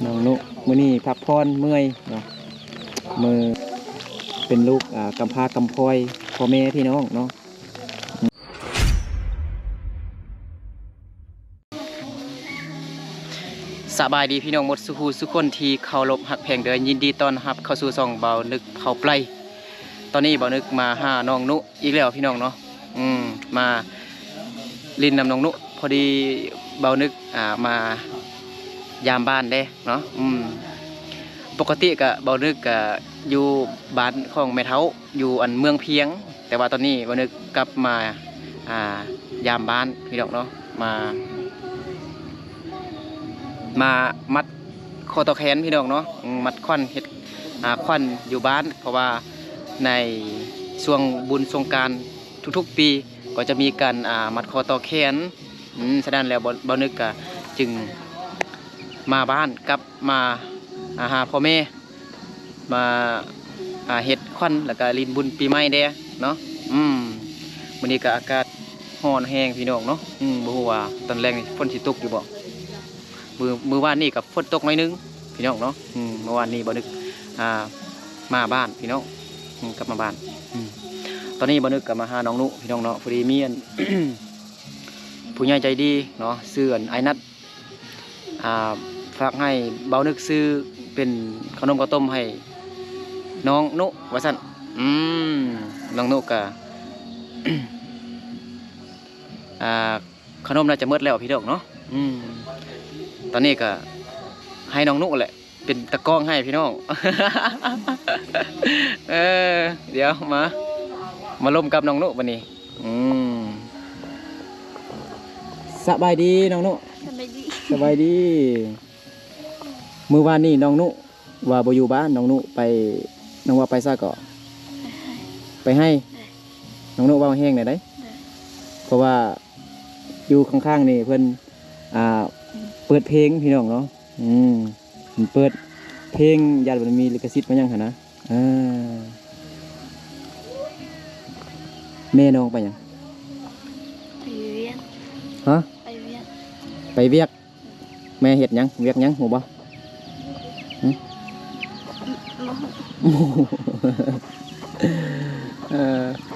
ນ້ອງນຸ ມື້ນີ້ພັກຜ່ອນເມື່ອຍເນາະ ມື້ ເປັນລູກ ອ່າ ກຳພ້າກຳພອຍ ພໍ່ແມ່ພີ່ນ້ອງເນາະ. ສະບາຍດີພີ່ນ້ອງໝົດສູ່ຜູ້ສູ່ຄົນທີ່ເຄົາລົບຮັກແພງເດີ ຍິນດີຕ້ອນຮັບເຂົ້າສູ່ຊ່ອງບ່າວນຶກເຜົາໄປ. ຕອນນີ້ບ່າວນຶກມາຫານ້ອງນຸອີກແລ້ວພີ່ນ້ອງເນາະ ອືມ ມາຫຼິ້ນນຳນ້ອງນຸ ພໍດີບ່າວນຶກ ອ່າ ມາຢາມບ້ານເດ້ເນາະ ອືມ ປົກກະຕິກະບ່າວນຶກກະຢູ່ບ້ານຂອງແມ່ເຖົ້າ ຢູ່ອັນເມືອງພຽງ ແຕ່ວ່າຕອນນີ້ບ່າວນຶກກັບມາ ອ່າ ຢາມບ້ານພີ່ນ້ອງເນາະ ມາ ມາມັດຂໍ້ຕໍ່ແຂນພີ່ນ້ອງເນາະ ອືມ ມັດຂວັນ ເຮັດ ອ່າ ຂວັນຢູ່ບ້ານ ເພາະວ່າໃນຊ່ວງບຸນສົງການທຸກໆປີກໍຈະມີການ ອ່າ ມັດຂໍ້ຕໍ່ແຂນ ອືມ ສະນັ້ນແລ້ວ ບ່າວ ບ່າວນຶກກະຈຶ່ງມາບ້ານ ກັບມາ ອ່າ ຫາພໍ່ແມ່ ມາ ອ່າ ເຮັດຂວັນ ແລ້ວກະຫຼິ້ນບຸນປີໃໝ່ແດ່ເນາະ ອືມ ມື້ນີ້ກະອາກາດຮ້ອນແຮງພີ່ນ້ອງເນາະ ອືມ ບໍ່ຮູ້ວ່າຕອນແລງນີ້ຝົນຊິຕົກຢູ່ບໍ່ ມື້ ມື້ວານນີ້ກໍຝົນຕົກໜ້ອຍໜຶ່ງພີ່ນ້ອງເນາະ ອືມ ມື້ວານນີ້ບ່າວນຶກ ອ່າ ມາບ້ານພີ່ນ້ອງ ອືມ ກັບມາບ້ານ ອືມ ຕອນນີ້ບ່າວນຶກກໍມາຫານ້ອງນຸພີ່ນ້ອງເນາະ ພໍດີມີອັນ ຜູ້ໃຫຍ່ໃຈດີເນາະ ຊື່ອັນ ອ້າຍນັດ ອ່າ ຝາກໃຫ້ບ່າວນຶກຊື້ເປັນເຂົ້າໜົມເຂົ້າຕົ້ມໃຫ້ນ້ອງນຸວ່າຊັ້ນ ອືມ ນ້ອງນຸກະ ອ່າ ເຂົ້າໜົມໜ້າຈະໝົດແລ້ວພີ່ນ້ອງເນາະ ອືມ ຕອນນີ້ກະໃຫ້ນ້ອງນຸແຫຼະ ເປັນຕາກ້ອງໃຫ້ພີ່ນ້ອງ ເອີ ດຽວມາ ມາລົມກັບນ້ອງນຸບາດນີ້ ອືມ ສະບາຍດີນ້ອງນຸ ສະບາຍດີ ສະບາຍດີ ມື້ວານນີ້ນ້ອງນຸວ່າບໍ່ຢູ່ບ້ານ ນ້ອງນຸໄປ ນ້ອງວ່າໄປໃສເກາະ ໄປໄຮ່ ໄປໄຮ່ ນ້ອງນຸເວົ້າແຮງແດ່ໃດ ເອີ ເພາະວ່າຢູ່ຂ້າງໆນີ້ເພິ່ນ ອ່າ ເປີດເພງພີ່ນ້ອງເນາະ ອືມ ເພິ່ນເປີດເພງ ຢ້ານວ່າມັນມີລິຂະສິດມາຫຍັງຫັ້ນນະ ເອີ ແມ່ນ້ອງໄປຫຍັງ? ໄປວຽກ ຮະ? ໄປວຽກ ໄປວຽກ ແມ່ເຮັດຫຍັງ? ວຽກຫຍັງ? ຮູ້ບໍ່? ຫຶ? ບໍ່ຮູ້ ເອີ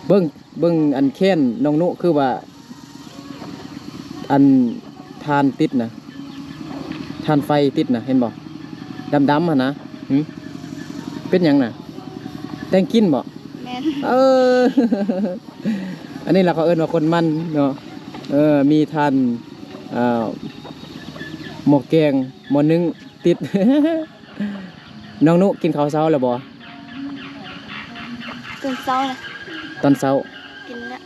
ເບິ່ງ ເບິ່ງອັນແຂນນ້ອງນຸ ຄືວ່າ ອັນຖ່ານຕິດນະ ຖ່ານໄຟຕິດນະ ເຫັນບໍ່? ດຳໆຫັ້ນນະ ຫຶ? ເປັນຫຍັງນະ? ແຕ່ງກິນບໍ່? ແມ່ນ ເອີ ອັນນີ້ລະເຂົາເອີ້ນວ່າຄົນໝັ່ນເນາະ ເອີ ມີຖ່ານ ເອີ ໝໍ້ແກງ ໝໍ້ໜຶ້ງຕິດ. ນ້ອງນຸກິນເຂົ້າເຊົ້າແລ້ວບໍ່? ຕອນເຊົ້ານະ ຕອນເຊົ້າກິນແລ້ວ.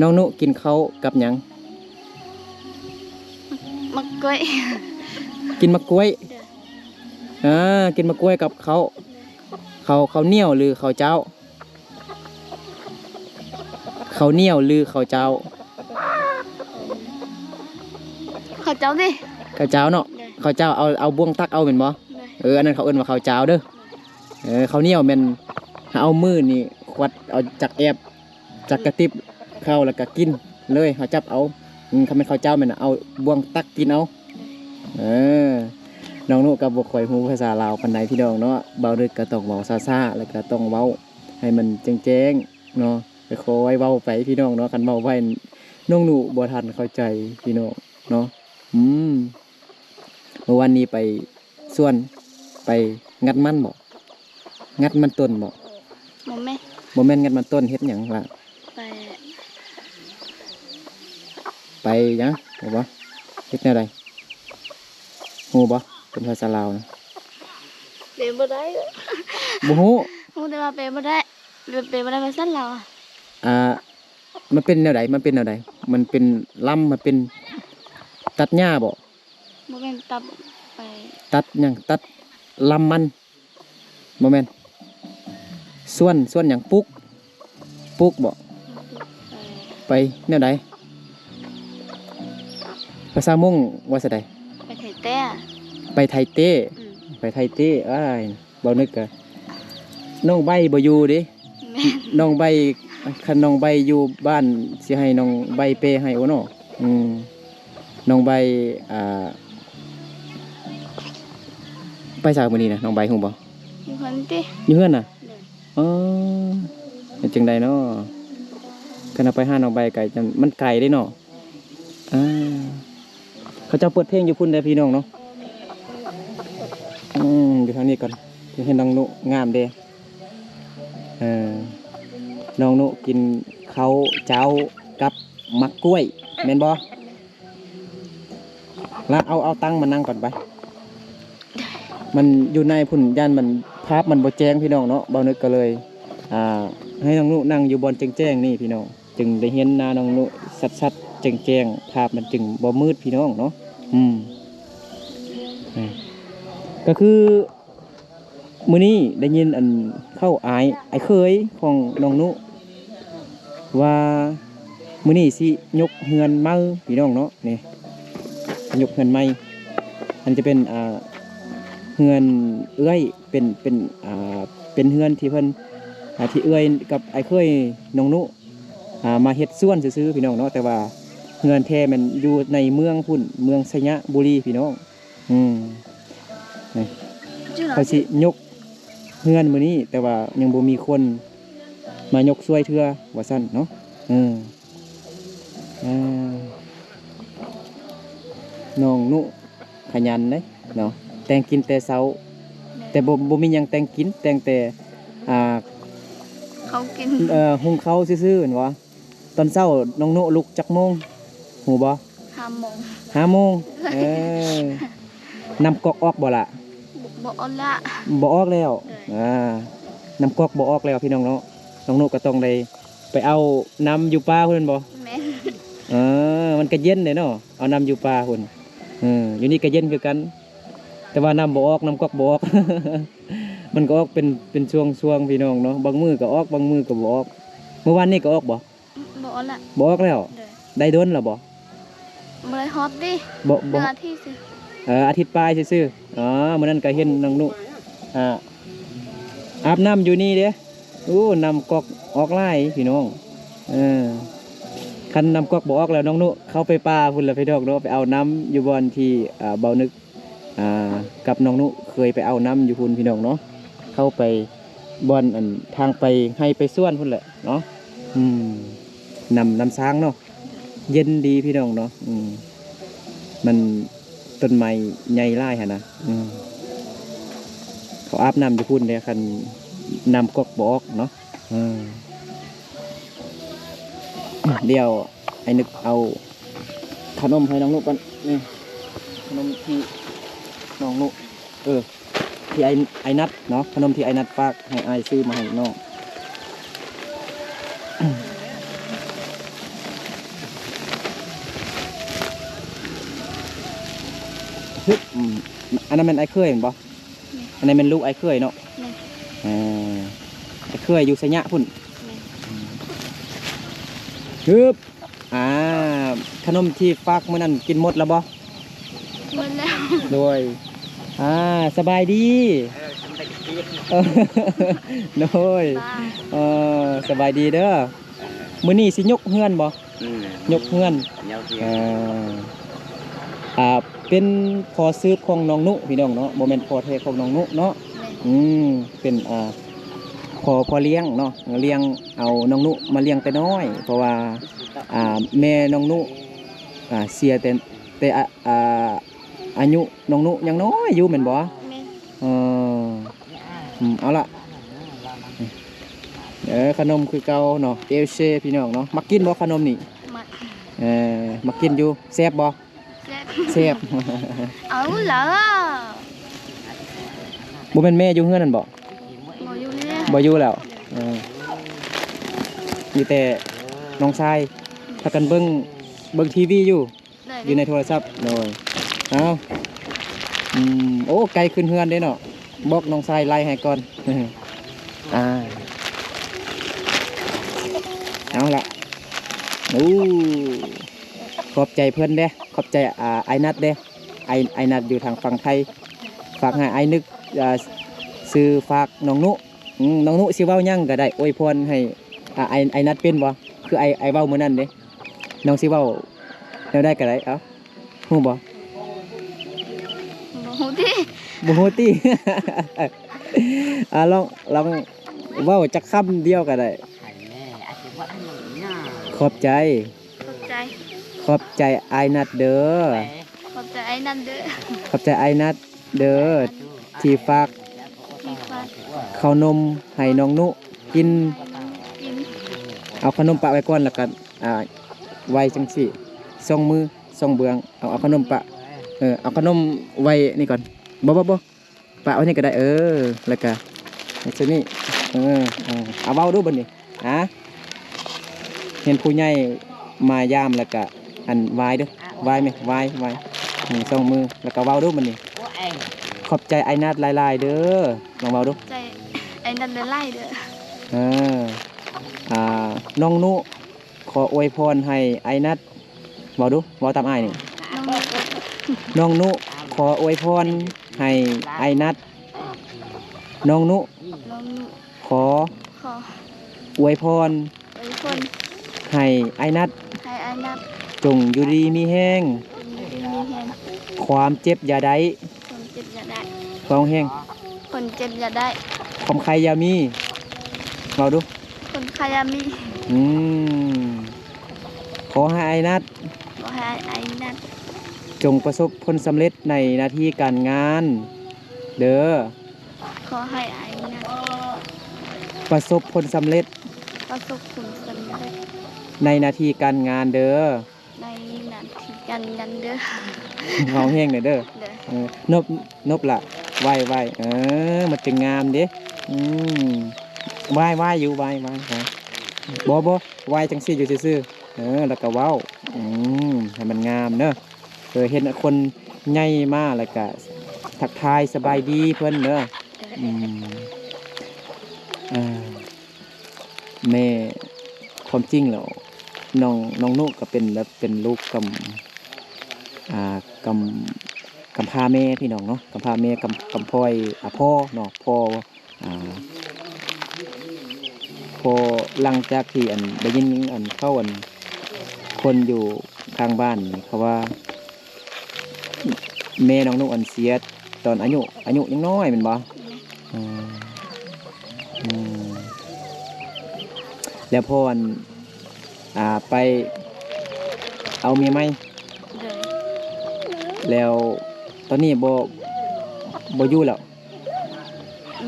ນ້ອງນຸກິນເຂົ້າກັບຫຍັງ? ໝາກກ້ວຍ ກິນໝາກກ້ວຍ ເອີ ກິນໝາກກ້ວຍກັບເຂົ້າ ເຂົ້າ ເຂົ້າໜຽວຫຼືເຂົ້າຈ້າວ? ເຂົ້າໜຽວຫຼືເຂົ້າຈ້າວ? ເຂົ້າຈ້າວຕິ ເຂົ້າຈ້າວເນາະ ເອີ ເຂົ້າຈ້າວ ເອົາ ເອົາບ່ວງຕັກເອົາແມ່ນບໍ່? ເອີ ເອີ ອັນນັ້ນເຂົາເອີ້ນວ່າເຂົ້າຈ້າວເດີ ເອີ ເຂົ້າໜຽວແມ່ນເຮົາເອົາມືນີ້ຂວັດເອົາຈາກແອບ ຈັກກະຕິບເຂົ້າແລ້ວກະກິນເລີຍ ເຮົາຈັບເອົາ ອືມ ຄັນແມ່ນເຂົ້າເຈົ້າແມ່ນເອົາບ່ວງຕັກກິນເອົາ. ເອີ ນ້ອງນຸກໍບໍ່ຄ່ອຍຮູ້ພາສາລາວປານໃດພີ່ນ້ອງເນາະ ບ່າວນຶກກໍຕ້ອງເວົ້າຊ້າໆ ແລ້ວກໍຕ້ອງເວົ້າໃຫ້ມັນແຈ້ງໆເນາະ ຄ່ອຍໆເວົ້າໄປພີ່ນ້ອງເນາະ ຄັນເວົ້າໄວນ້ອງນຸບໍ່ທັນເຂົ້າໃຈພີ່ນ້ອງເນາະ. ອືມ ເມື່ອວານນີ້ໄປ ສວນ ໄປງັດມັນບໍ? ງັດມັນຕົ້ນບໍ? ບໍ່ແມ່ນ ບໍ່ແມ່ນງັດມັນຕົ້ນ ເຮັດຫຍັງລະ? ໄປ ໄປຫຍັງ? ຮູ້ບໍ່? ເຮັດແນວໃດ? ຮູ້ບໍ່? ເປັນພາສາລາວນະ ແປບໍ່ໄດ້ ບໍ່ຮູ້ ຮູ້ແຕ່ວ່າແປບໍ່ໄດ້ ແປບໍ່ໄດ້ພາສາລາວ. ອ່າ ມັນເປັນແນວໃດ? ມັນເປັນແນວໃດ? ມັນເປັນລຳ ມັນເປັນຕັດຫຍ້າບໍ? ບໍ່ແມ່ນຕັດໄປ ຕັດຫຍັງ? ຕັດລຳມັນ ບໍ່ແມ່ນ ສວນ ສວນຫຍັງ? ປູກ ປູກບໍ? ໄປ ໄປແນວໃດ? ພາສາມົ້ງວ່າຊະໃດ? ໄປໄຖແຕ້ ໄປໄຖເຕ້ ອືມ ໄປໄຖເຕ້ ອ້າຍ ເວົ້ານຶກກະ ນ້ອງໃບບໍ່ຢູ່ເດ້ ແມ່ນ ນ້ອງໃບ ຄັນນ້ອງໃບຢູ່ບ້ານ ຊິໃຫ້ນ້ອງໃບແປໃຫ້ໂອເນາະ ອືມ ນ້ອງໃບ ອ່າ ໄປໃສມື້ນີ້ນະ ນ້ອງໃບຮູ້ບໍ່? ຢູ່ເຮືອນຕິ? ຢູ່ເຮືອນນະ? ເອີ ເຮັດຈັ່ງໃດເນາະ? ຄັນເຮົາໄປຫານ້ອງໃບໄກ ມັນໄກເດ້ເນາະ. ອ່າ ເຂົາເຈົ້າເປີດເພງຢູ່ພຸ້ນເດ້ພີ່ນ້ອງເນາະ. ອືມ ຢູ່ທາງນີ້ກ່ອນ ເຫັນນ້ອງນຸງາມເດ້. ເອີ ນ້ອງນຸກິນເຂົ້າເຈົ້າກັບໝາກກ້ວຍ ແມ່ນບໍ່? ລະເອົາ ເອົາຕັ່ງມານັ່ງກ່ອນໄປ. ມັນຢູ່ໃນພຸ້ນ ຢ້ານມັນ ພາບມັນບໍ່ແຈ້ງພີ່ນ້ອງເນາະ. ບ່າວນຶກກໍເລີຍ ອ່າ ໃຫ້ນ້ອງນຸນັ່ງຢູ່ບ່ອນແຈ້ງໆນີ້ພີ່ນ້ອງ ຈຶ່ງໄດ້ເຫັນໜ້ານ້ອງນຸຊັດໆແຈ້ງໆ ພາບມັນຈຶ່ງບໍ່ມືດພີ່ນ້ອງເນາະ. ອືມ ກໍຄື ມື້ນີ້ໄດ້ຍິນອັນເຂົາ ອ້າຍ ອ້າຍເຂີຍຂອງນ້ອງນຸວ່າ ມື້ນີ້ຊິຍົກເຮືອນໃໝ່ພີ່ນ້ອງເນາະ. ນີ້ ຍົກເຮືອນໃໝ່ ອັນຈະເປັນ ອ່າ ເຮືອນເອື້ອຍ ເປັນ ເປັນ ອ່າ ເປັນເຮືອນທີ່ເພິ່ນ ອ່າ ທີ່ເອື້ອຍກັບອ້າຍເຂີຍນ້ອງນຸ ອ່າ ມາເຮັດສວນຊື່ໆ ພີ່ນ້ອງເນາະ. ແຕ່ວ່າເຮືອນແທ້ແມ່ນຢູ່ໃນເມືອງພຸ້ນ ເມືອງໄຊຍະບູລີພີ່ນ້ອງ. ອືມ ເຂົາຊິຍົກເຮືອນມື້ນີ້ ແຕ່ວ່າຍັງບໍ່ມີຄົນມາຍົກຊ່ວຍເທື່ອວ່າຊັ້ນເນາະ. ເອີ ອ່າ ນ້ອງນຸຂະຫຍັນເດ້ເນາະ ແຕ່ງກິນແຕ່ເຊົ້າ ແຕ່ບໍ່ ບໍ່ມີຫຍັງແຕ່ງກິນ ແຕ່ງແຕ່ ອ່າ ເຂົ້າກິນ ເອີ ຫຸງເຂົ້າຊື່ໆ ແມ່ນບໍ່? ຕອນເຊົ້ານ້ອງນຸລຸກຈັກໂມງ ຮູ້ບໍ່? ຫ້າໂມງ ຫ້າໂມງ. ເອີ ນ້ຳກອກອອກບໍ່ລະ? ບໍ່ ບໍ່ອອກລະ ບໍ່ອອກແລ້ວ. ໂດຍ ອ່າ ນ້ຳກອກບໍ່ອອກແລ້ວພີ່ນ້ອງເນາະ. ນ້ອງນຸກໍຕ້ອງໄດ້ໄປເອົານ້ຳຢູ່ປ່າພຸ້ນແມ່ນບໍ່? ແມ່ນ ເອີ ມັນກໍເຢັນເດ້ເນາະ ເອົານ້ຳຢູ່ປ່າພຸ້ນ. ເອີ ຢູ່ນີ້ກໍເຢັນຄືກັນ ແຕ່ວ່ານ້ຳບໍ່ອອກ ນ້ຳກອກບໍ່ອອກ. ມັນກໍອອກເປັນ ເປັນຊ່ວງໆ ພີ່ນ້ອງເນາະ ບາງມື້ກໍອອກ ບາງມື້ກໍບໍ່ອອກ. ມື້ວານນີ້ກໍອອກບໍ່? ບໍ່ອອກລະ ບໍ່ອອກແລ້ວ. ໂດຍ ໄດ້ດົນແລ້ວບໍ່? ບໍ່ໄດ້ຮອດເດ້ ບໍ່ ບໍ່ ໜຶ່ງອາທິດຊື່. ເອີ ອາທິດປາຍຊື່ໆ. ອໍ ມື້ນັ້ນກໍເຫັນນ້ອງນຸ ອ່າ ອາບນ້ຳຢູ່ນີ້ເດ້. ໂອ້ ນ້ຳກອກອອກຫຼາຍພີ່ນ້ອງ. ເອີ ຄັນນ້ຳກອກບໍ່ອອກແລ້ວ ນ້ອງນຸເຂົ້າໄປປ່າພຸ້ນລະພີ່ນ້ອງເນາະ ໄປເອົານ້ຳຢູ່ບ່ອນທີ່ ອ່າ ເບົານຶກ ອ່າ ກັບນ້ອງນຸເຄີຍໄປເອົານ້ຳຢູ່ພຸ້ນພີ່ນ້ອງເນາະ. ເຂົ້າໄປບ່ອນອັນທາງໄປໄຮ່ໄປສວນພຸ້ນແຫຼະເນາະ. ອືມ ນ້ຳ ນ້ຳຊາງເນາະ ເຢັນດີພີ່ນ້ອງເນາະ. ອືມ ມັນ ຕົ້ນໄມ້ໃຫຍ່ຫຼາຍຫັ້ນນະ. ອືມ ເຂົາອາບນ້ຳຢູ່ພຸ້ນເດ້ ຄັນນ້ຳກອກບໍ່ອອກເນາະ. ເອີ ດຽວອ້າຍນຶກເອົາຂະໜົມໃຫ້ນ້ອງນຸກ່ອນ. ນີ້ ຂະໜົມທີ່ນ້ອງນຸ ເອີ ທີ່ອ້າຍ ອ້າຍນັດເນາະ ຂະໜົມທີ່ອ້າຍນັດຝາກໃຫ້ອ້າຍຊື້ມາໃຫ້ນ້ອງ. ອືມ ອັນນັ້ນແມ່ນອ້າຍເຂີຍແມ່ນບໍ່? ແມ່ນ ອັນນີ້ແມ່ນລູກອ້າຍເຂີຍເນາະ. ແມ່ນ ເອີ ອ້າຍເຂີຍຢູ່ໄຊຍະພຸ້ນ. ແມ່ນ ອືມ ຮຶບ ອ່າ ຂະໜົມທີ່ຝາກມື້ນັ້ນກິນໝົດແລ້ວບໍ່? ໝົດແລ້ວ. ໂດຍ ອ່າ ສະບາຍດີ. ເອີ ສະບາຍດີ. ໂດຍ ບາຍ ເອີ ສະບາຍດີເດີ. ມື້ນີ້ຊິຍົກເຮືອນບໍ່? ອືມ ຍົກເຮືອນ. ຍົກເຮືອນ ເອີ ອ່າ ເປັນພໍ່ສືບຂອງນ້ອງນຸພີ່ນ້ອງເນາະ ບໍ່ແມ່ນພໍ່ແທ້ຂອງນ້ອງນຸເນາະ. ແມ່ນ ອືມ ເປັນ ອ່າ ພໍ່ ພໍ່ລ້ຽງເນາະ ລ້ຽງເອົານ້ອງນຸມາລ້ຽງແຕ່ນ້ອຍ ເພາະວ່າ ອ່າ ແມ່ນ້ອງນຸ ອ່າ ເສຍແຕ່ ແຕ່ ອ່າ ອາຍຸນ້ອງນຸຍັງນ້ອຍຢູ່ແມ່ນບໍ່? ແມ່ນ ເອີ ອືມ ເອົາລະ ເອີ ຂະໜົມຄືເກົ່າເນາະ ເອລເຊ ພີ່ນ້ອງເນາະ. ມັກກິນບໍ່ຂະໜົມນີ້? ມັກ ເອີ ມັກກິນຢູ່. ແຊບບໍ່? ແຊບ ແຊບ. ເອົາລະ ບໍ່ແມ່ນແມ່ຢູ່ເຮືອນນັ້ນບໍ່? ບໍ່ຢູ່ແລ້ວ ບໍ່ຢູ່ແລ້ວ. ເອີ ມີແຕ່ນ້ອງຊາຍພາກັນເບິ່ງ ເບິ່ງທີວີຢູ່. ໄດ້ ຢູ່ໃນໂທລະສັບ. ໂດຍ ເອົາ ອືມ ໂອ້ ໄກ່ຂຶ້ນເຮືອນເດ້ເນາະ. ບອກນ້ອງຊາຍໄລ່ໃຫ້ກ່ອນ. ອ່າ ເອົາລະ ໂອ້ ຂອບໃຈເພິ່ນເດ້ ຂອບໃຈ ອ່າ ອ້າຍນັດເດ້. ອ້າຍ ອ້າຍນັດຢູ່ທາງຝັ່ງໄທ ຝາກໃຫ້ອ້າຍນຶກ ອ່າ ຊື້ຝາກນ້ອງນຸ. ອືມ ນ້ອງນຸຊິເວົ້າຫຍັງກໍໄດ້ ອວຍພອນໃຫ້ ອ່າ ອ້າຍ ອ້າຍນັດເປັນບໍ່? ຄືອ້າຍ ອ້າຍເວົ້າມື້ນັ້ນເດ້ ນ້ອງຊິເວົ້າແນວໃດກໍໄດ້. ເອົ້າ ຮູ້ບໍ່? ບໍ່ຮູ້ຕິ. ບໍ່ຮູ້ຕິ? ອ່າ ລອງ ລອງເວົ້າຈັກຄຳດຽວກໍໄດ້. ຂອບໃຈ. ຂອບໃຈ. ຂອບໃຈອ້າຍນັດເດີ. ຂອບໃຈອ້າຍນັດເດີ. ຂອບໃຈອ້າຍນັດເດີ ທີ່ຝາກ ທີ່ຝາກເຂົ້າໜົມໃຫ້ນ້ອງນຸກິນ. ກິນ. ເອົາເຂົ້າໜົມປະໄວ້ກ່ອນ ແລ້ວກໍ ອ່າ ໄວ້ຈັ່ງຊີ້ ສອງມື ສອງເບື້ອງ. ເອົາ ເອົາເຂົ້າໜົມປະ ເອີ ເອົາເຂົ້າໜົມໄວ້ນີ້ກ່ອນ. ບໍ່ ບໍ່ ບໍ່ ປະໄວ້ນີ້ກໍໄດ້. ເອີ ແລ້ວກະໃຫ້ໂຊນີ້. ເອີ ເອີ ເອົາເວົ້າດູບັດນີ້. ອາ ເຫັນຜູ້ໃຫຍ່ມາຢາມ ແລ້ວກະ ອັນ ຫວາຍເດີ ຫວາຍແມະ ຫວາຍ ຫວາຍ ໜຶ່ງ ສອງ ມື ແລ້ວກະເວົ້າດູບັດນີ້. ຂອບໃຈອ້າຍນັດຫຼາຍໆເດີ. ລອງເວົ້າດູ. ຂອບໃຈອ້າຍນັດຫຼາຍໆເດີ. ເອີ ອ່າ ນ້ອງນຸ ຂໍອວຍພອນໃຫ້ອ້າຍນັດ. ເວົ້າດູ ເວົ້າຕາມອ້າຍນີ້. ນ້ອງນຸ ຂໍອວຍພອນໃຫ້ອ້າຍນັດ. ນ້ອງນຸ ນ້ອງນຸ ຂໍ ຂໍ ອວຍພອນ ອວຍພອນ ໃຫ້ອ້າຍນັດ ໃຫ້ອ້າຍນັດ ຈົ່ງຢູ່ດີມີແຮງ ຈົ່ງຢູ່ດີມີແຮງ ຄວາມເຈັບຢ່າໄດ້ ຄວາມເຈັບຢ່າໄດ້ ຮ້ອງແຮງ ຄົນເຈັບຢ່າໄດ້ ຄວາມໄຂ້ຢ່າມີ. ເວົ້າດູ. ຄົນໄຂ້ຢ່າມີ. ອືມ ຂໍໃຫ້ອ້າຍນັດ ຂໍໃຫ້ອ້າຍນັດ ຈົ່ງປະສົບຜົນສຳເລັດໃນໜ້າທີ່ການງານເດີ. ຂໍໃຫ້ອ້າຍນັດ ປະສົບຜົນສຳເລັດ ປະສົບຜົນສຳເລັດ ໃນໜ້າທີ່ການງານເດີ. ໃນໜ້າທີ່ການງານເດີ. ຮ້ອງແຮງແດ່ເດີ. ເດີ. ເອີ ນົບ ນົບລະ ໄວໆ ເອີ ມັນຈຶ່ງງາມເດ້. ອືມ ໄວໆຢູ່ ໄວໆ ໄວ. ບໍ່ ບໍ່ ໄວຈັ່ງຊີ້ຢູ່ຊື່ໆ. ເອີ ແລ້ວກໍເວົ້າ ອືມ ໃຫ້ມັນງາມເດີ. ເອີ ເຫັນຄົນໃຫຍ່ມາ ແລ້ວກະທັກທາຍສະບາຍດີເພິ່ນເດີ. ອືມ ເອີ ແມ່ ຄວາມຈິງແລ້ວ ນ້ອງ ນ້ອງນຸກໍເປັນແບບ ເປັນລູກກຳ ອ່າ ກຳ ກຳພ້າແມ່ ພີ່ນ້ອງເນາະ ກຳພ້າແມ່ ກຳ ກຳພ້ອຍ ອ່າ ພໍ່ເນາະ ພໍ່ ອ່າ ພໍຫຼັງຈາກທີ່ ອັນ ໄດ້ຍິນ ອັນ ເຂົາ ອັນ ຄົນຢູ່ຂ້າງບ້ານນີ້ເຂົາວ່າ ແມ່ນ້ອງນຸ ອັນ ເສຍຕອນອາຍຸ ອາຍຸຍັງນ້ອຍແມ່ນບໍ່? ອືມ ອືມ ແລ້ວພໍ ອັນ ອ່າ ໄປເອົາເມຍໃໝ່ ໂດຍ ແລ້ວຕອນນີ້ບໍ່ ບໍ່ຢູ່ແລ້ວ? ອື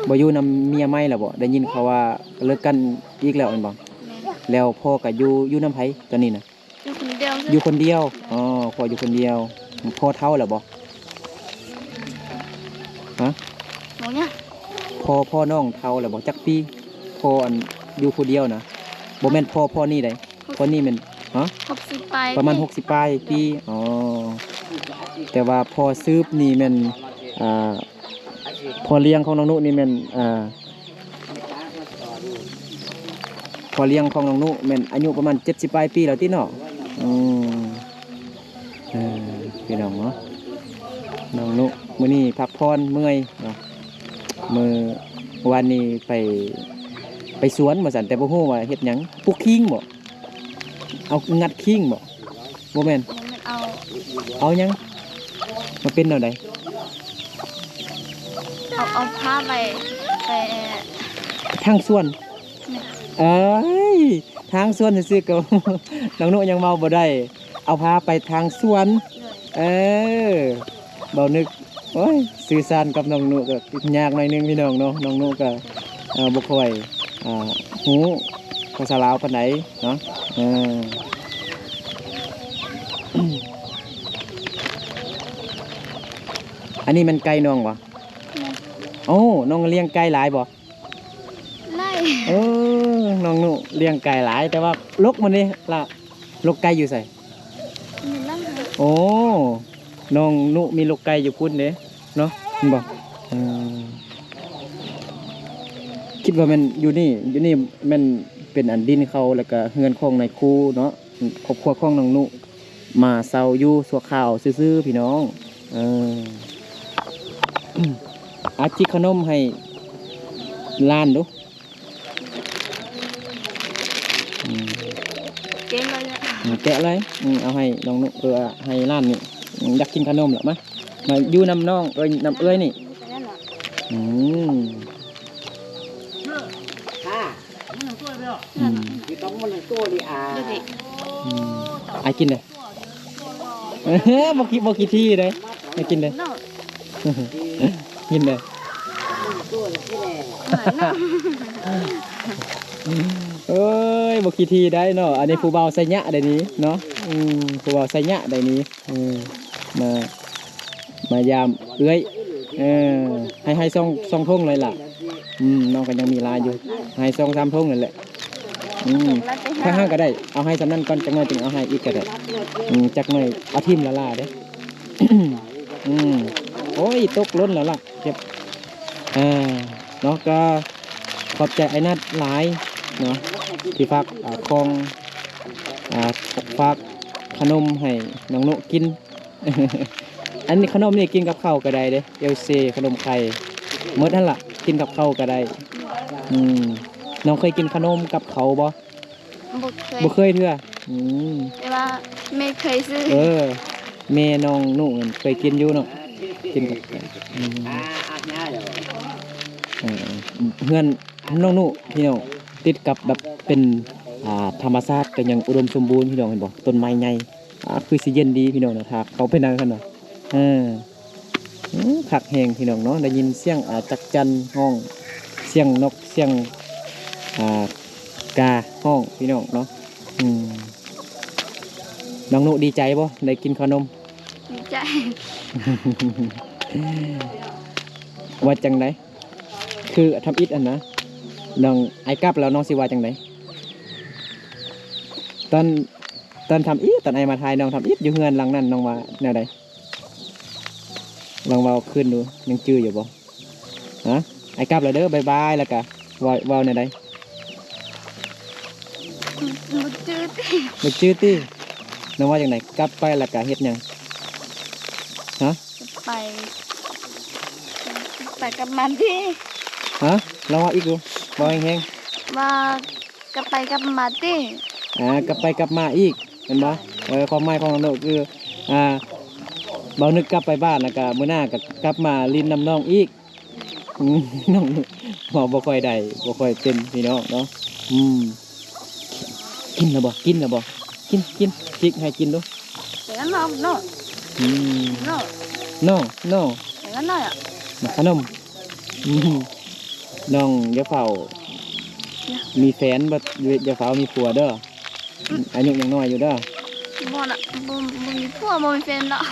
ມ ບໍ່ຢູ່ນຳເມຍໃໝ່ແລ້ວບໍ່? ໄດ້ຍິນເຂົາວ່າເລີກກັນອີກແລ້ວແມ່ນບໍ່? ແມ່ນ. ແລ້ວພໍ່ກໍຢູ່ ຢູ່ນຳໃຜຕອນນີ້ນະ? ຢູ່ຄົນດຽວ. ຢູ່ຄົນດຽວ. ອໍ ພໍ່ຢູ່ຄົນດຽວ. ພໍ່ເຖົ້າແລ້ວບໍ່? ຮະ? ບໍ່ຫຍັງ. ພໍ່ ພໍ່ນ້ອງເຖົ້າແລ້ວບໍ່? ຈັກປີ? ພໍ່ອັນຢູ່ຜູ້ດຽວນະ. ບໍ່ແມ່ນພໍ່ ພໍ່ນີ້ໃດ໋. ພໍ່ນີ້ແມ່ນ ຮະ? ຫົກສິບປາຍ ປະມານຫົກສິບປາຍປີ. ອໍ ແຕ່ວ່າພໍ່ສືບນີ້ແມ່ນ ອ່າ ພໍ່ລ້ຽງຂອງນ້ອງນຸນີ້ແມ່ນ ອ່າ ພໍ່ລ້ຽງຂອງນ້ອງນຸແມ່ນອາຍຸປະມານເຈັດສິບປາຍປີແລ້ວຕິເນາະ. ອືມ ເອີ ພີ່ນ້ອງເນາະ ນ້ອງນຸມື້ນີ້ພັກຜ່ອນເມື່ອຍເນາະ. ມື້ວານນີ້ໄປ ໄປສວນວ່າຊັ້ນ ແຕ່ບໍ່ຮູ້ວ່າເຮັດຫຍັງ ປູກຂີງບໍ? ເອົາ ງັດຂີງບໍ? ບໍ່ແມ່ນ ບໍ່ແມ່ນ ເອົາ ເອົາຫຍັງ? ມັນເປັນແນວໃດ? ເອົາ ເອົາພາໄປ ໄປທາງສວນ. ແມ່ນ. ເອີຍ ທາງສວນຊື່ໆກໍ ນ້ອງນຸຍັງເວົ້າບໍ່ໄດ້ ເອົາພາໄປທາງສວນ. ໂດຍ. ເອີ ເບົານຶກ ໂອ້ຍ ສື່ສານກັບນ້ອງນຸກໍຍາກໜ້ອຍໜຶ່ງພີ່ນ້ອງເນາະ. ນ້ອງນຸກໍ ເອີ ບໍ່ຄ່ອຍ ອ່າ ຮູ້ພາສາລາວປານໃດເນາະ. ເອີ ອັນນີ້ແມ່ນໄກ່ນ້ອງບໍ່? ແມ່ນ. ໂອ້ ນ້ອງລ້ຽງໄກ່ຫຼາຍບໍ່? ຫຼາຍ. ເອີ ນ້ອງນຸລ້ຽງໄກ່ຫຼາຍ ແຕ່ວ່າລົກມັນນີ້ລະ ລົກໄກ່ຢູ່ໃສ? ຢູ່ຫຼັງ. ໂອ້ ນ້ອງນຸມີລົກໄກ່ຢູ່ພຸ້ນເດ້ເນາະ ແມ່ນບໍ່? ເອີ ຄິດວ່າແມ່ນຢູ່ນີ້ ຢູ່ນີ້ແມ່ນເປັນອັນດິນເຂົາ ແລ້ວກະເຮືອນຂອງນາຍຄູເນາະ. ຄອບຄົວຂອງນ້ອງນຸມາເຊົ່າຢູ່ຊົ່ວຄາວຊື່ໆ ພີ່ນ້ອງ. ເອີ ອາ ຈິກຂະໜົມໃຫ້ຫຼານດູ. ອືມ ເກັ່ງເລີຍ ອືມ ແກະເລີຍ. ອືມ ເອົາໃຫ້ນ້ອງນຸ ເອີ ໃຫ້ຫຼານນີ້ ອືມ ຢາກກິນຂະໜົມລະ ມາ. ມາຢູ່ນຳນ້ອງເອີຍ ນຳເອື້ອຍນີ້. ອືມ ອືມ ອືມ ອ້າຍກິນເດີ້. ບໍ່ຂີ້ ບໍ່ຂີ້ຖີ່ເດ້ ອ້າຍກິນເດີ້. ກິນເດີ້. ເອີຍ ບໍ່ຂີ້ຖີ່ໄດ໋ເນາະ. ອັນນີ້ຜູ້ບ່າວໄຊຍະໄດ໋ນີ້ເນາະ. ອືມ ຜູ້ບ່າວໄຊຍະໄດ໋ນີ້. ເອີ ມາ ມາຢາມເອື້ອຍ. ເອີ ໃຫ້ ໃຫ້ສອງ ສອງຖົງເລີຍລະ. ອືມ ນ້ອງກໍຍັງມີຫຼາຍຢູ່ ໃຫ້ສອງສາມຖົງນັ້ນແຫຼະ. ອືມ ຖ້າຫາກກໍໄດ້ ເອົາໃຫ້ສ່ຳນັ້ນກ່ອນ ຈັກໜ້ອຍຈຶ່ງເອົາໃຫ້ອີກກໍໄດ້. ອືມ ຈັກໜ້ອຍເອົາຖິ້ມລະລາເດ້. ອືມ ໂອ້ຍ ຕົກຫຼົ່ນແລ້ວລະ ເກັບ ອ່າ ເນາະ. ກໍຂອບໃຈອ້າຍນັດຫຼາຍເນາະ ທີ່ຝາກ ອ່າ ຂອງ ອ່າ ຝາກຂະໜົມໃຫ້ນ້ອງນຸກິນ. ອັນນີ້ຂະໜົມນີ້ກິນກັບເຂົ້າກໍໄດ້ເດ້ ເອວເຊ ຂະໜົມໄຂ່ ໝົດຫັ້ນລະ ກິນກັບເຂົ້າກໍໄດ້. ອືມ ນ້ອງເຄີຍກິນຂະໜົມກັບເຂົ້າບໍ່? ບໍ່ເຄີຍ ບໍ່ເຄີຍເທື່ອ. ອືມ ແຕ່ວ່າແມ່ເຄີຍຊື້. ເອີ ແມ່ນ້ອງນຸນັ້ນເຄີຍກິນຢູ່ເນາະ ກິນກັບ ອືມ ເອີ ເຮືອນ ນ້ອງນຸພີ່ນ້ອງ ຕິດກັບແບບເປັນ ອ່າ ທຳມະຊາດ ກໍຍັງອຸດົມສົມບູນພີ່ນ້ອງ ເຫັນບໍ່? ຕົ້ນໄມ້ໃຫຍ່ ອ່າ ຄືຊິເຢັນດີພີ່ນ້ອງເນາະ ຖ້າເຂົ້າໄປໃນຫັ້ນນະ. ເອີ ອື ຄັກແຮງພີ່ນ້ອງເນາະ ໄດ້ຍິນສຽງ ອ່າ ຈັກຈັນຮ້ອງ ສຽງນົກ ສຽງ ອ່າ ກາຮ້ອງພີ່ນ້ອງເນາະ. ອືມ ນ້ອງນຸດີໃຈບໍ່ ໄດ້ກິນເຂົ້າໜົມ? ດີໃຈ. ວ່າຈັ່ງໃດ? ຄືທຳອິດຫັ້ນນະ ນ້ອງ ອ້າຍກັບແລ້ວນ້ອງຊິວ່າຈັ່ງໃດ? ຕອນ ຕອນທຳອິດ ຕອນອ້າຍມາຖ່າຍນ້ອງທຳອິດຢູ່ເຮືອນຫຼັງນັ້ນ ນ້ອງວ່າແນວໃດ? ລອງເວົ້າຄືນດູ ຍັງຈື່ຢູ່ບໍ່? ຮະ? ອ້າຍກັບແລ້ວເດີ ບາຍບາຍ ແລ້ວກະເວົ້າ ເວົ້າແນວໃດ? ບໍ່ຈື່ຕິ ບໍ່ຈື່ຕິ? ນ້ອງວ່າຈັ່ງໃດ? ກັບໄປແລ້ວກະເຮັດຫຍັງ? ຮະ? ໄປ ໄປກັບມາຕິ? ຮະ? ລອງເວົ້າອີກດູ ເວົ້າແຮງໆ ວ່າກັບໄປກັບມາຕິ? ອ່າ ກັບໄປກັບມາອີກ ແມ່ນບໍ່? ເອີ ຄວາມໝາຍຂອງນ້ອງນຸຄື ອ່າ ບ່າວນຶກກັບໄປບ້ານ ແລ້ວກະມື້ໜ້າກະກັບມາຫຼິ້ນນຳນ້ອງອີກ. ອືມ ນ້ອງນຸເວົ້າບໍ່ຄ່ອຍໄດ້ ບໍ່ຄ່ອຍເປັນພີ່ນ້ອງເນາະ. ອືມ ກິນແລ້ວບໍ່? ກິນແລ້ວບໍ່? ກິນ ກິນ ຈິກໃຫ້ກິນດູ. ເອີ ນ້ອງ ນ້ອງ ອືມ ນ້ອງ ນ້ອງ ນ້ອງ ເອີ ນ້ອງ ມາຂະໜົມ. ອືມ ນ້ອງຢ່າຟ້າວ ນະ ມີແຟນ ບໍ່ ຢ່າຟ້າວມີຜົວເດີ. ອືມ ອາຍຸຍັງນ້ອຍຢູ່ເດີ. ບໍ່ລະ ບໍ່ ບໍ່ມີຜົວ ບໍ່ມີແຟນດອກ.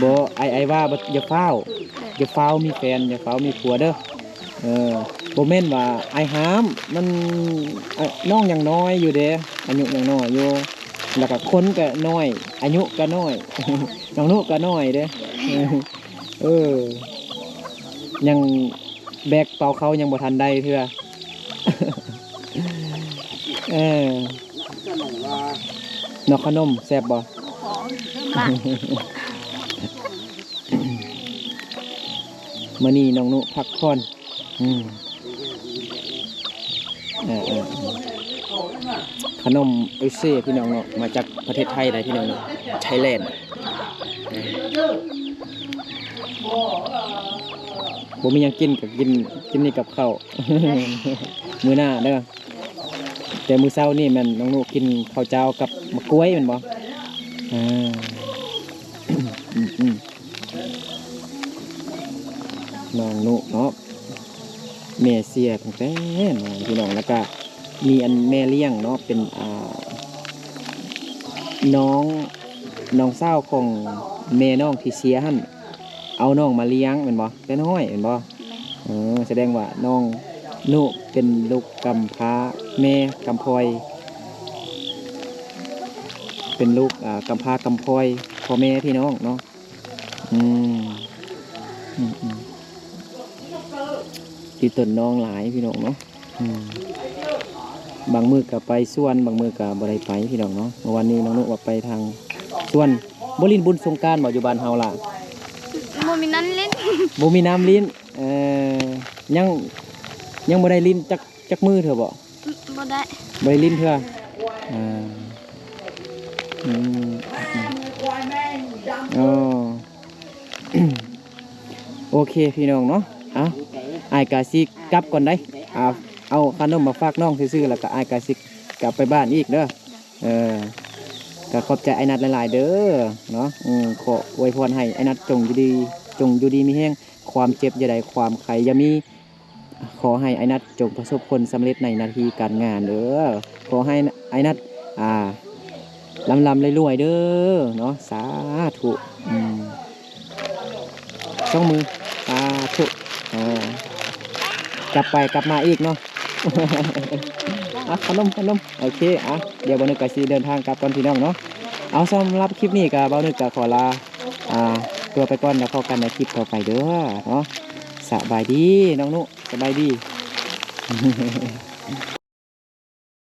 ບໍ່ ອ້າຍ ອ້າຍວ່າບໍ່ ຢ່າຟ້າວ ເອີ ຢ່າຟ້າວມີແຟນ ຢ່າຟ້າວມີຜົວເດີ. ເອີ ບໍ່ແມ່ນວ່າອ້າຍຫ້າມ ມັນ ອາ ນ້ອງຍັງນ້ອຍຢູ່ເດ້ ອາຍຸຍັງນ້ອຍຢູ່ ແລ້ວກະຄົນກະນ້ອຍ ອາຍຸກະນ້ອຍ ນ້ອງນຸກະນ້ອຍເດ້. ເອີ ຍັງແບກເປົາເຂົ້າຍັງບໍ່ທັນໄດ້ເທື່ອ. ເອີ ນ້ອງຂະໜົມແຊບບໍ່? ມື້ນີ້ນ້ອງນຸພັກຜ່ອນ. ອືມ ເອີ ເອີ ເອີ ຂະໜົມເອວເຊພີ່ນ້ອງເນາະ ມາຈາກປະເທດໄທໄດ໋ພີ່ນ້ອງເນາະ ໄທແລນ. ບໍ່ມີຫຍັງກິນກໍກິນ ກິນນີ້ກັບເຂົ້າ ມື້ໜ້າເດີ. ແຕ່ມື້ເຊົ້ານີ້ແມ່ນນ້ອງນຸກິນເຂົ້າເຈົ້າກັບໝາກກ້ວຍແມ່ນບໍ່? ອ່າ ອືມ ອືມ ນ້ອງນຸເນາະ ແມ່ເສຍຕັ້ງແຕ່ນ້ອຍພີ່ນ້ອງ ແລ້ວກະມີອັນແມ່ລ້ຽງເນາະ ເປັນ ອ່າ ນ້ອງ ນ້ອງສາວຂອງແມ່ນ້ອງທີ່ເສຍຫັ້ນ ເອົານ້ອງມາລ້ຽງແມ່ນບໍ່? ແຕ່ນ້ອຍແມ່ນບໍ່? ແມ່ນ. ເອີ ສະແດງວ່ານ້ອງນຸເປັນລູກກຳພ້າແມ່ກຳພ້ອຍ ເປັນລູກ ອ່າ ກຳພ້າກຳພ້ອຍ ພໍ່ແມ່ພີ່ນ້ອງເນາະ. ອືມ ອືມ ອືມ ຕິດຕົນນ້ອງຫຼາຍພີ່ນ້ອງເນາະ. ອືມ ບາງມື້ກໍໄປສວນ ບາງມື້ກໍບໍ່ໄດ້ໄປພີ່ນ້ອງເນາະ. ເມື່ອວານນີ້ນ້ອງນຸວ່າໄປທາງສວນ ບໍ່ຫຼິ້ນບຸນສົງການບໍ່ຢູ່ບ້ານເຮົາລະ? ບໍ່ມີນ້ຳຫຼິ້ນ ບໍ່ມີນ້ຳຫຼິ້ນ. ເອີ ຍັງ ຍັງບໍ່ໄດ້ຫຼິ້ນຈັກ ຈັກມື້ເທື່ອບໍ່? ອືມ ບໍ່ໄດ້ ບໍ່ໄດ້ຫຼິ້ນເທື່ອ. ອ່າ ອືມ ອໍ ໂອເຄພີ່ນ້ອງເນາະ ເອົາ ອ້າຍກະຊິກັບກ່ອນໄດ໋ ອ່າ ເອົາຂະໜົມມາຝາກນ້ອງຊື່ໆ ແລ້ວກະອ້າຍກະຊິກັບໄປບ້ານອີກເດີ. ເອີ ກະຂອບໃຈອ້າຍນັດຫຼາຍໆເດີເນາະ ເອີ ຂໍອວຍພອນໃຫ້ອ້າຍນັດຈົ່ງຢູ່ດີ ຈົ່ງຢູ່ດີມີແຮງ ຄວາມເຈັບຢ່າໄດ້ ຄວາມໄຂ້ຢ່າມີ ຂໍໃຫ້ອ້າຍນັດຈົ່ງປະສົບຜົນສຳເລັດໃນໜ້າທີ່ການງານເດີ ຂໍໃຫ້ອ້າຍນັດ ອ່າ ລ່ຳໆລວຍໆເດີເນາະ ສາທຸ ອືມ ສອງມື ສາທຸ ເອີ ກັບໄປກັບມາອີກເນາະ ອ່ະ ຂະໜົມ ຂະໜົມ ໂອເຄ ອ່ະ ດຽວບ່າວນຶກກະຊິເດີນທາງກັບກ່ອນພີ່ນ້ອງເນາະ ເອົາ ສຳລັບຄລິບນີ້ກະບ່າວນຶກກະຂໍລາ ອ່າ ຕົວໄປກ່ອນ ແລ້ວພໍ້ກັນໃນຄລິບຕໍ່ໄປເດີເນາະ ສະບາຍດີນ້ອງນຸ ສະບາຍດີ